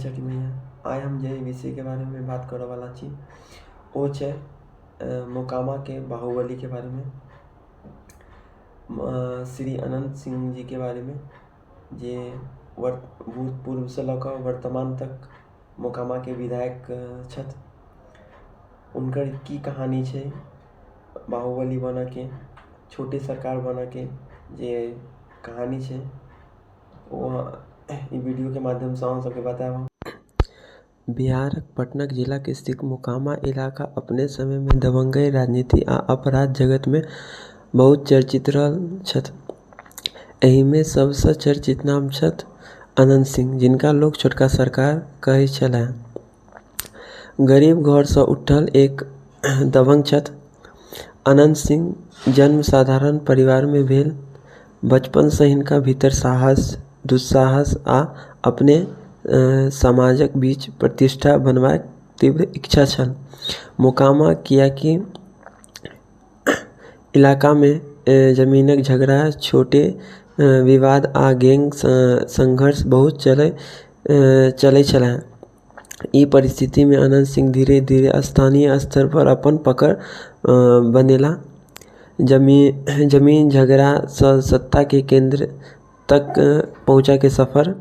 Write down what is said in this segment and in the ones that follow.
छठि मैया। आइ हम जाहि विषयके बारेमे बात करऽवला छी ओ छै मोकामाके बाहुबलीके बारेमे, श्री अनन्त सिंह जीके बारेमे, जे भूतपूर्वसँ लऽ कऽ वर्तमान तक मोकामाके विधायक छथि। हुनकर की कहानी छै बाहुबली बनऽके, छोटे सरकार बनऽके जे कहानी छै ओ ई वीडियोके माध्यमसँ अहाँ सबके बतायब हम। बिहारक पटना जिलाके स्थित मोकामा इलाका अपने समयमे दबंगई राजनीति आ अपराध जगतमे बहुत चर्चित रहल छथि। एहिमे सबसँ चर्चित नाम छथि अनन्त सिंह, जिनका लोक छोटका सरकार कहै छलाह। गरीब घरसँ उठल एक दबंग छथि। अनन्त सिंह जन्म साधारण परिवारमे भेल। बचपनसँ हिनका भीतर साहस, दुस्साहस आ अपने समाजक बीच प्रतिष्ठा बनबाक तीव्र इच्छा छल। मोकामा कियाकि इलाकामे जमीनक झगड़ा, छोटे विवाद आ गैंग संघर्ष बहुत चलै छलै। ई परिस्थितिमे अनन्त सिंह धीरे धीरे स्थानीय स्तर पर अपन पकड़ बनेला। जमीन झगड़ासँ सत्ताके केन्द्र तक पहुँचैके सफर।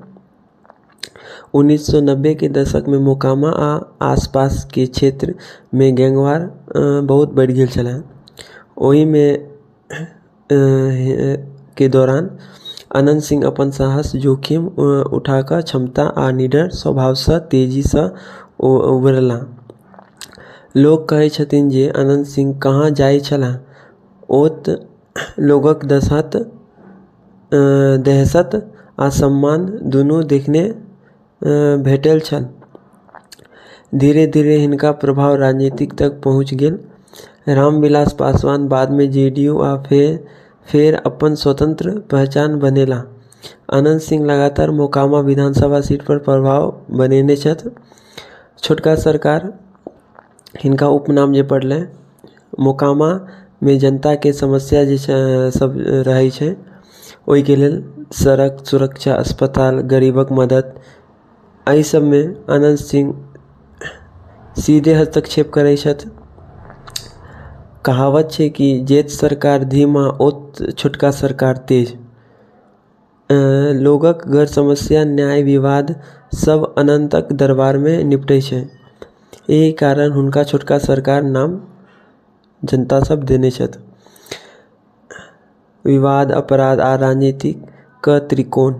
1990के दशकमे मोकामा आ आसपासके क्षेत्रमे गैंगवार बहुत बढ़ि गेल छलै। ओहिमे के दौरान अनन्त सिंह अपन साहस, जोखिम उठा कऽ क्षमता आ निडर स्वभावसँ तेजीसँ उभरला। लोक कहै छथिन जे अनन्त सिंह कहाँ जाइ छलाह ओत लोगक दहशत आ सम्मान दुनू देखने भेटल छल। धीरे धीरे हिनका प्रभाव राजनीतिक तक पहुँच गेल। रामविलास पासवान बादमे जेडीयू आ फेर अपन स्वतंत्र पहचान बनेला। अनन्त सिंह लगातार मोकामा विधानसभा सीट पर प्रभाव बनेने छथि। छोटका सरकार हिनका उपनाम जे पड़लै, मोकामामे जनताके समस्या जे सब रहै छै ओहिके लेल सड़क सुरक्षा, अस्पताल, गरीबक मदद, एहि सबमे अनन्त सिंह सीधे हस्तक्षेप करै छथि। कहावत छै कि जेत सरकार धीमा ओत छोटका सरकार तेज। लोगक घर समस्या, न्याय विवाद सब अनन्तक दरबारमे निपटै छै। एहि कारण हुनका छोटका सरकार नाम जनता सब देने छथि। विवाद, अपराध आ राजनीतिक त्रिकोण।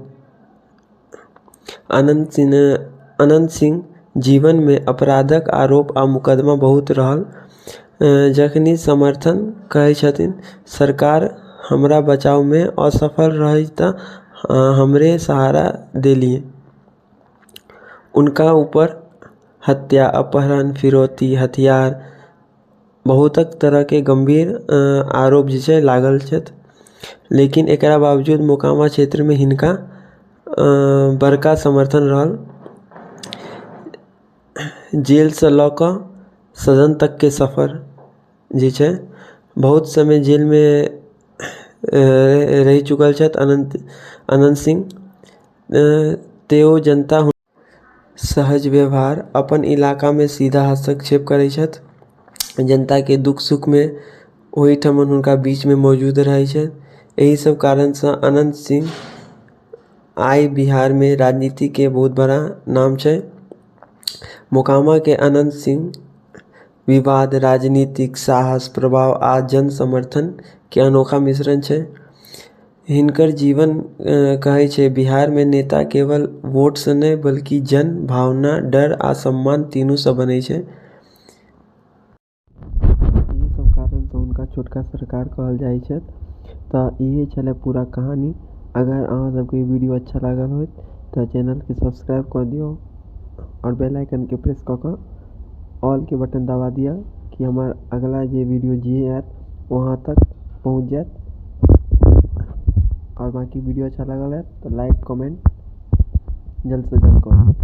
अनन्त सिंह जीवनमे अपराधक आरोप आ मुकदमा बहुत रहल। जखनी समर्थन कहै छथिन सरकार हमरा बचावमे असफल रहै तऽ हमरे सहारा देलियै। उनका ऊपर हत्या, अपहरण, फिरौती, हथियार बहुतक तरहके गम्भीर आरोप जे छै लागल छथि। लेकिन एकरा बावजूद मोकामा क्षेत्रमे हिनका बड़का समर्थन रहल। जेलसँ लऽ कऽ सदन तकके सफर जे छै, बहुत समय जेलमे रहि चुकल छथि अनन्त सिंह। तैयो जनता सहज व्यवहार, अपन इलाकामे सीधा हस्तक्षेप करै छथि। जनताके दुःख सुखमे ओहिठाम हुनका बीचमे मौजूद रहै छथि। एहि सब कारणसँ अनन्त सिंह आइ बिहारमे राजनीतिके बहुत बड़ा नाम छै। मोकामाके अनन्त सिंह विवाद, राजनीतिक साहस, प्रभाव आ जन समर्थनके अनोखा मिश्रण छै। हिनकर जीवन कहै छै बिहारमे नेता केवल वोटसँ नहि बल्कि जन भावना, डर आ सम्मान तीनूसँ बनै छै। इहे सब कारणसँ हुनका छोटका सरकार कहल जाइ छथि। तऽ इहे छलै पूरा कहानी। अगर अहाँ सबके ई वीडियो अच्छा लागल होइत तऽ चैनलके सब्सक्राइब कऽ दियौ आओर बेल आइकनके प्रेस कऽ कऽ ऑलके बटन दबा दिअ कि हमर अगला जे वीडियो जे आयत ओ अहाँ तक पहुँच जायत। आओर बाँकी वीडियो अच्छा लागल हैत तऽ लाइक कमेंट जल्दसँ जल्द करू।